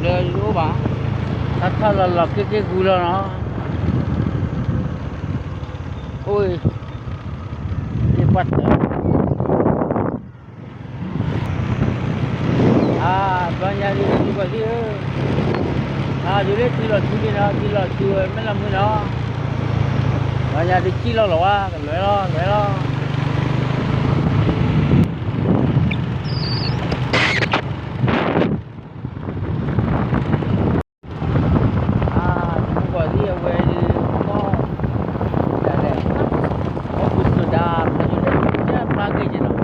တၢ်တဖျၢၣ်တအိၣ်ဘၣ်, တၢ်ထီၣ်လီၤလီၤက့ၢ်က့ၢ်ကူလီၤနီၤ, အိၣ်, က့ၢ်ပှၢ်တၢၢ် အါ, ဘျီညါဒုး မုၣ်ကီၤသံၣ်ဧၢ, အါ ဒုးလၢထံလီၤထူလံနီၤ, ထံလီၤထူဝဲ မ့ၢ်လီၤမုၢ်နီၤ, ဘျီညါဒုး ကံၣ်လီၤလီၤဝါ ကလွဲလီၤ လွဲလီၤ. အါ, မုၣ်ကီၤသံၣ်အဝဲဒုး မီၢ်, ဒ်လဲၣ်, မီၢ်ပူၤစိၤဒါ ဖျါယိၤလဲၣ် ကဲဖျါက့ၤက့ၤနီၤ, မ့ၢ်တၢ်တတီၤဒုး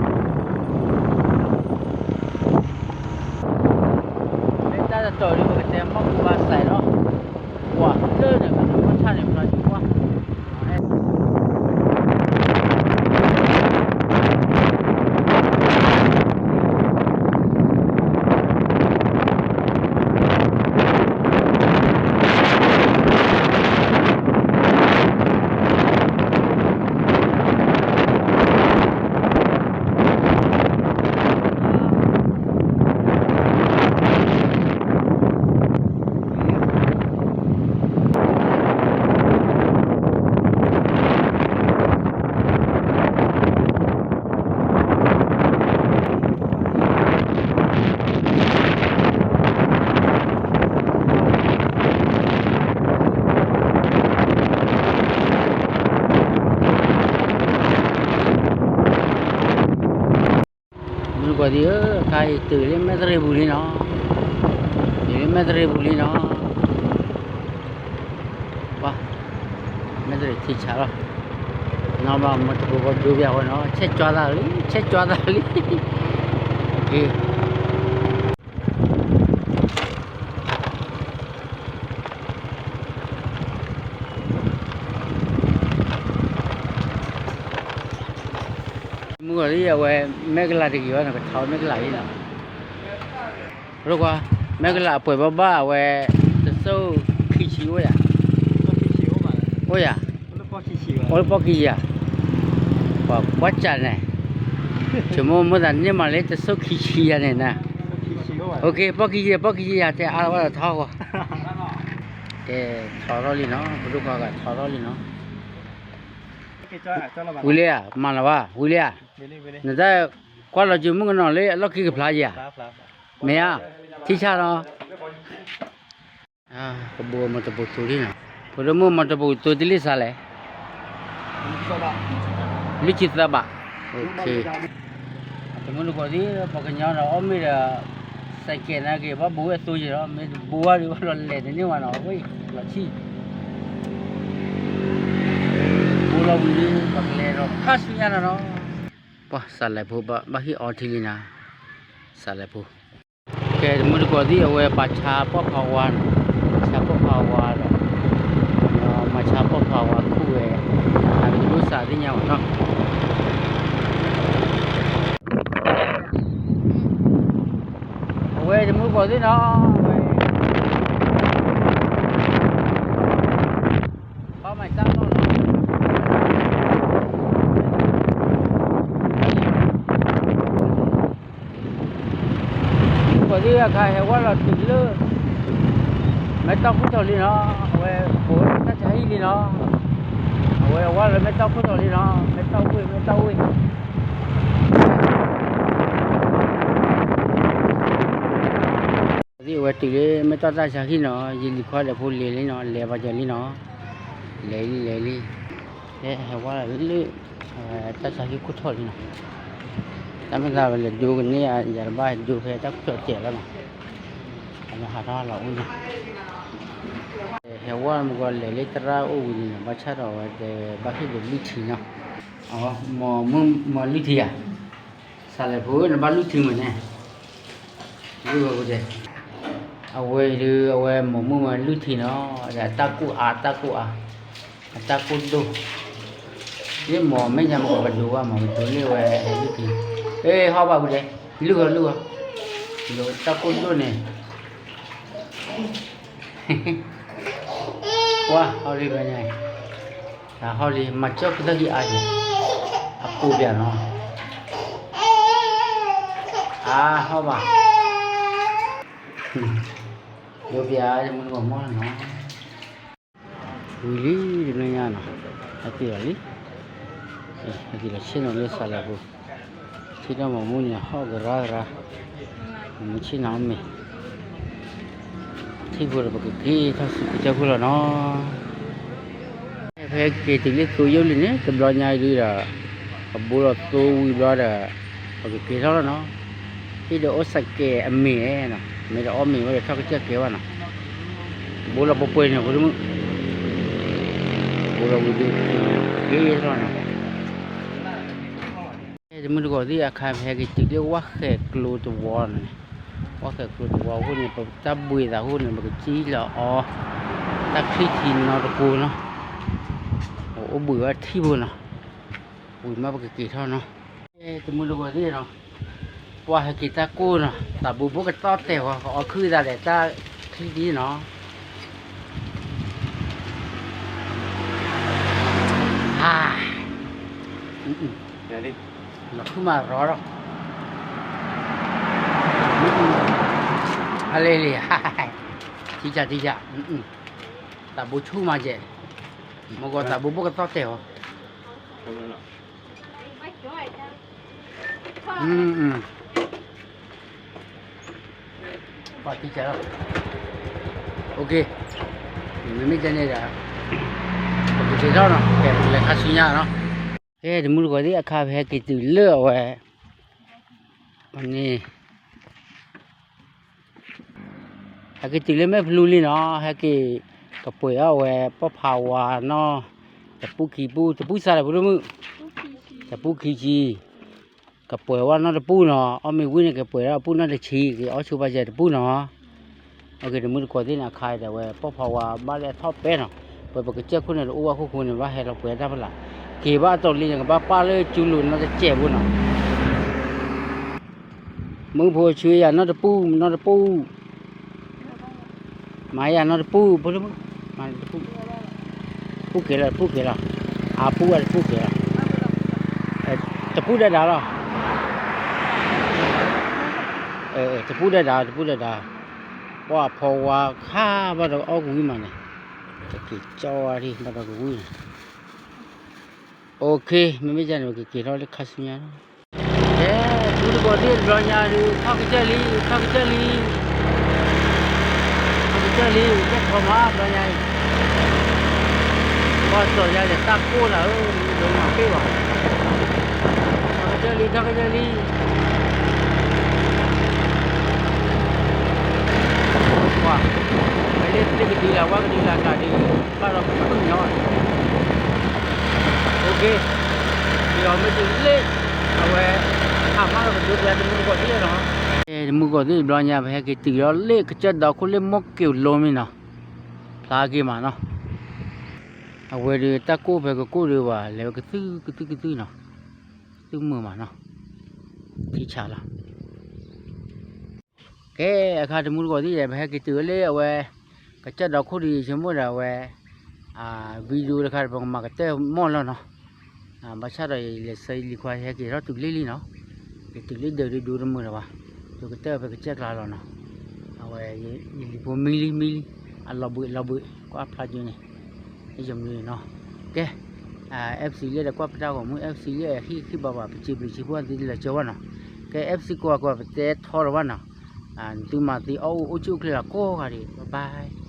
ပကတဲမီၢ်ပူၤဘၣ်စဲးလီၤ, ကွၢ်လၢန့ၣ် ကမီၢ်ဆၣ်န့ၣ် ဖျါယိၤကွၢ်. မုၣ်ကီၤသံၣ်ဧၢ, အခါအံၤတုၤလၢမဲၢ်တရံးပူၤလံနီၤ, တုၤလၢမဲၢ်တရံးပူၤလံနီၤ, ပှၤ, မဲၢ်တရံးထံဆးလီၤ, နီၢ်ဘၣ်မီၢ်တဘိဘီဒိဘၣ်ဝဲနီၤ, ဆဲးကၠွသးလံ ဆဲးကၠွသးလံ, က့ မုၣ်ကီၤသံၣ် အဝဲ မဲာ်ကလၤတဂ့ၤဘၣ်နီၤ, ကထီၣ်မဲာ်ကလၤလံနီၤ, ရကွၢ်, မဲာ်ကလၤအပှဲၤဘၣ်ဘၣ်အဝဲ တစိၢ်ခံဆံအိၣ်ယၤ, အိၣ်ယၤ, အိၣ်လၢပီၢ်ခံဆံယၤ, ပှၤကွၢ်စးန့ၣ်, ဆိကမိၣ်မိၣ်သးန့ၢ်မးလၢတစိၢ်ခံဆံယၤန့ၣ်နၤ, ပီၢ်ခံဆံ, ပီၢ်ခံဆံယၤတဲအါဝဲဒီးထီၣ်ဃီ, ကဲ, ထီၣ်ထီၣ်လံနီၤ, ပဒိၣ်ခွါဂၤထီၣ်ထီၣ်လံနီၤ, ဝံၤလံဧါ, မၤလၢၤဘၣ်, ဝံၤလံဧါ, နတၢ်ကွၢ်လီၤက့ၤမုၣ်ကနီၤလၢအလီၢ်ခံကဖျါယၤ, မ့ၢ်ဧါ, ထံဆးနီၤ, ကဘိမီၢ်တဘိသိလံနီၤ, ပဒိၣ်မုၣ်မီၢ်တဘိသိလံစးလဲၣ်, လွံၢ်ဆံသၢဘး, တမုၢ်တကိးသ့ၣ် ပှၤကညီဒီးအီၣ်မ့ၢ်ဒီး စဲးကဲးနာ်က့ၤ ဘၣ်ဘိဝဲအသိယဲၤလီၤ, မ့ၢ်တဘိဝဲဒီး ဘၣ်လီၤလဲၤတန့ၢ်ဝဲနီၤ, ဝဲလီၤဆံၣ်, ဘိလီၤဝံၤလံ ပှၤကလဲၤဒီးခါဆူညါနီၤနီၤ, ပှၤစးလဲၤဖိဘၣ်ဟ့ၣ်အီထံလံနၤ, စးလဲၤဖိ, ကဲ တမုၢ်တကိးသ့ၣ် အဝဲပာ်ဆါပီၣ်ဖးဝါနီၤ, ပာ်ဆါပီၣ်ဖးဝါဒီး မၤဆါပီၣ်ဖးဝါခူၣ်ဝဲ, အတဒိၣ်စးသ့ၣ်ညါဘၣ်နီၤ, အဝဲတမုၢ်တကိးသ့ၣ်နီၤ, အဝဲ ဘၣ်မၤတၢ်လီၢ်လီၤ, ကိးသ့ၣ်အခါဟဲဝဲလီၤတုၤလၢ မဲာ်တီၢ်ခိၣ်ထီၣ်လံနီၤ, အဝဲကိးဝဲတၢ်ဆါဟံၣ်လံနီၤ, ဝဲလၢမဲၢ်တီၢ်ခိၣ်တီလံနီၤ, မဲၢ်တီၢ်ဝ့ၢ်, မဲၢ်တီၢ်ဝ့ၢ်. သ့ၣ်ဝဲတုၤလၢမဲၢ်တီၢ်တၢ်ဆါဟံၣ်နီၤ, ယလံၤခွါဒီးဖိလဲၤလံနီၤ, လဲၤဘၣ်ယၤလံနီၤ, လဲၤလံ လဲၤလံ. ဟဲဟဲဝဲလၢ တၢ်ဆါဟံၣ်ခိၣ်ထီၣ်လံနီၤ, တၢ်မ့ၢ်သးဝဲလဲၤဒိကန့ၢ်ယၤတဘၣ် ဒိဖဲတၢ်ခိၣ်ထီၣ်စဲးလီၤနီၤ, အလၢဟးထီၣ်လီၤအိၣ်နီၤ. ဟဲဝဲမုၢ်ဂီၤလဲၤလၢသရၣ်အိၣ်ဝံၤန့ၣ်နီၤ, ဘၣ်ဆၣ်ဒီးဝဲတဲဘၣ်ဟ့ၣ်ဒီးလုၢ်ထံနီၤ, မ့ၢ်လုၢ်ထံဧါ, စးလဲၤဖိနဘၣ်လုၢ်ထံမ့ၢ်န့ၣ် ဒ်ဝဲပူၤဒဲး, အဝဲဒုး အဝဲမိၢ်မုၣ်မ့ၢ်လုၢ်ထံနီၤ, ဒီးအတၢ်ကိၢ်အါ တၢ်ကိၢ်အါ, အတၢ်ကိၢ်ဒိၣ်, ဒ်မိၢ်မဲာ်ညါမ့ၢ်ကဒိးဘၣ် မ့ၢ်ကဒိးလၢဝဲလုၢ်ထံ, ဟဲဟီၣ်ဘၣ်ပူၤဒဲး, လုၢ်ဂီၤလုၢ်ဂီၤ, တၢ်ကိၢ်ဒိၣ်န့ၣ် ကွၢ်ဟီၣ်လံဘျီညါ, တၢ်ဟီၣ်လံ မၤကၠီၣ်ကသၢၣ်ခံအါန့ၣ်, အကိးပျးနီၤ, အါဟီၣ်ဘၣ်, ဒိပျးမုၢ်တဂီၤမီၢ်လီၤနီၤ, ဝံၤလံတဘျီညါနီၤ, ဟဲက့ၤလီၤလံ, ဟဲက့ၤလီၤဆ့ၣ်နီၤလၢစးလဲၤပူၤ, ဆ့ၣ်နီၤမိၢ်မုၣ်န့ၣ် ဟီၣ်ကရၢကရၢ, မုၢ်ဆ့ၣ်နီၤမ့ၢ် ထံၣ်ဖိဒီးပကက့ၤထီၣ်ဆူကစၢၢ်ခိၣ်လီၤနီၤ. ဖဲက့ၤတုၤလၢသိယိၣ်လံန့ၣ် တဘျီညါအံၤဒုးဒီး ကဘိလီၤသိဝံၤဘျီဒီး ပကက့ၤထီၣ်လီၤနီၤ. ဟံၣ်ဒီးအိၣ်စဲးကဲးအမ့ၢ်နီၤ, မ့ၢ်ဒီးအီၣ်မ့ၤဝဲဒီးထီၣ်ကစၢၢ်ကဲးဘၣ်နီၤ. ဘိလီၤပှဲၤပှဲၤန့ၣ် ဖိတမုၣ်, ဘိလီၤဝံၤဒုး က့ၤထီၣ်နီၤ. တမုၢ်တကိးသ့ၣ်အခါ ပဟဲက့ၤတုၤလၢဝၣ်ဃဲးကျိတဝီန့ၣ်, ဝၣ်ဃဲးကျိတဝီအဃိန့ၣ် ပတၢ်ဘှံးသးအဃိန့ၣ် ပကစံၣ်လီၤအီ တၢ်ချံထံနီတကိးနီၤ, အိၣ်ဘှံးဝဲထံဖိနီၤ, ဝံၤမ့ၢ်ပကက့ၤထီၣ်နီၤ. တမုၢ်တကိးသ့ၣ်နီၤ, ပှၤဟဲက့ၤတၢ်ကိၢ်နီၤ, သးဘိဘိကတီၢ်တဲာ်ဝဲ ကအီၣ်ခုၣ်သးဒီး တၢ်ချံထံနီၤ. လီၤထူၣ်မးရီလီၤ. အလဲၤလံ, ထံကၢ်ထံကၢ်, သးဘိဆူၣ်မးကဲ, မ့ၢ်ကီးသးဘိဘိကတီၢ်တဲာ်ဝဲ. ပှၤထံကၢ်လီၤ. မ့မ့ၢ်ကဲန့ၣ်ဒီး ပကက့ၤထီၣ်နီၤ, ကဲ ပကလဲၤခါဆူညါနီၤ. ကဲ တမုၢ်တကိးသ့ၣ်အခါ ပဟဲက့ၤတုၤလၢအဝဲ န့ၣ် ဟဲက့ၤတုၤလၢမဲာ်ဖလူလံနီၤ, ဟဲက့ၤကပှဲၤအီၣ်ဝဲ ပီၢ်ဖးဝါနီၤ, တပူၤခံပူၤ, တပူၤစးလဲၣ်ဖိဒိၣ်မုၣ်, တပူၤခံဆံ, ကပှဲၤဝဲနီတပူၤနီၤ, အီၣ်မ့ၤဝံၤန့ၣ် ကပှဲၤဒၣ်အပူၤနီတဆံ, က့ၤအီၣ်ဆိပာ်စဲးတပူၤနီၤ. အက့ၤတမုၢ်တကိးသ့ၣ်န့ၣ် အခါအံၤဒီးဝဲ ပီၢ်ဖးဝါဘၣ်လၢအထီၣ်ပဲနီၤ, ပှဲၤပကစၢၢ်ခိၣ်န့ၣ် တအိၣ်ဘၣ်ခိၣ်ဃိန့ၣ် ဘၣ်ဟဲလီၤပှဲၤတၢ်ဖီလာ်, က့ၤဘၣ်အတီၤလံန့ၣ် ကဘၣ်ပာ်လၢကၠူလိာ်နီတစဲးဖိနီၤ. မုၢ်ဖိဆူယၤနီတပူၤ နီတပူၤ, မၤယၤနီတပူၤ ဖိလၢမုၢ်, မၤတပူၤ, တပူၤကဲလီၤ တပူၤကဲလီၤ, အပူၤဝဲတပူၤကဲလီၤ, တပူၤဒၣ်ဒၣ်လီၤ, တပူၤဒၣ်ဒၣ် တပူၤဒၣ်ဒၣ်, ပှၤဖီဝါခါဘၣ်ဒီးအီၣ်ကဝံၤမးန့ၣ်, ကက့ၤကၠီဝါဒံးဘၣ်ဒီးကဝံၤန့ၣ်, အိၣ်ခ့ မ့မ့ၢ်ဒ်န့ၣ် ပကက့ၤထီၣ်လၢခါဆူညါလီၤ. ကဲ တမုၢ်တကိးသ့ၣ်တဘျီညါဒုး ထီၣ်ကစၢၢ်လံ ထီၣ်ကစၢၢ်လံ, ထီၣ်ကစၢၢ်လံ ကဲထီၣ်မးဘျီညါအံၤ, ဘၣ်စီၤယါဒီးတၢ်ကိၢ်လၢအၢ မ့ၢ်ဒိးမၤပ့ၢ်ဘၣ်, ထီၣ်ကစၢၢ်လံ ထီၣ်ကစၢၢ်လံ. ပှၤ မ့ၢ်လၢသ့ၣ်ကဒုလၢဝါကဒုလၢအကျါဒုး ဘၣ်ဒီးကဖုၣ်ညီဘၣ်, အိၣ်ခ့, ဒီးမ့ၢ်တုၤလၢ အဝဲ အခါမးဒီးကဒုပျးတမုၢ်တကိးသ့ၣ်နီၤ, တမုၢ်တကိးသ့ၣ်တဘျီညါ ပဟဲက့ၤတုၤလီၤလၢကစၢၢ်ဒီခိၣ်လၢမိၢ်က့ၤလိမ့ၢ်နီၤ, ဖျါက့ၤမးနီၤ, အဝဲဒုးတၢ်ကိၢ်ဖဲကကိၢ်ဒုးဘၣ် လဲၤဝဲကသုၢ်ကသုၢ်ကသုၢ်နီၤ, သုၢ်မုာ်မးနီၤ, ထံဆးလီၤ. ကဲ အခါတမုၢ်တကိးသ့ၣ်ဒီး ပဟဲက့ၤတုၤလၢအဝဲ ကစၢၢ်ဒီခိၣ်ဒုး ယဆိကမိၣ်ဒီးအဝဲ video တခါဒီး ပကမၤကတၢၢ်မီၢ်လီၤနီၤ, ဘၣ်ဆၣ်ဒီးယလဲၤဆၢလံၤခွါ ယဟဲက့ၤထီၣ်တုၤလံလံနီၤ, က့ၤတုၤလၢဒၢးဒုးဒိတမုာ်ဒီးဘၣ်, ယကတၢၢ်ဖဲကစၢၢ်ကျါလီၤနီၤ, အဝဲ ယလံၤဖိမံလံမံလံ, အလီၤဘှံးလီၤဘှံး ကွၢ်ဖျါကၠိန့ၣ်, ယမုာ်နီၤ, ကဲ FC လၢဒီးကွၢ်ပတၢ်ဂီၤမူ FC လၢဟံၣ်ခံဘၣ်ဘၣ် ပစံးဘျုးစံးဖှိၣ်သ့လၢကၠီဘၣ်နီၤ. ကဲ FC ကိးဂၤကိးဂၤ ပတဲထီလီၤဘၣ်နီၤ. နသုမၤသ့အီၣ်အိၣ်အိၣ်ဆူၣ်အိၣ်ချ့လီၤကိးဂၤဒဲး bye bye.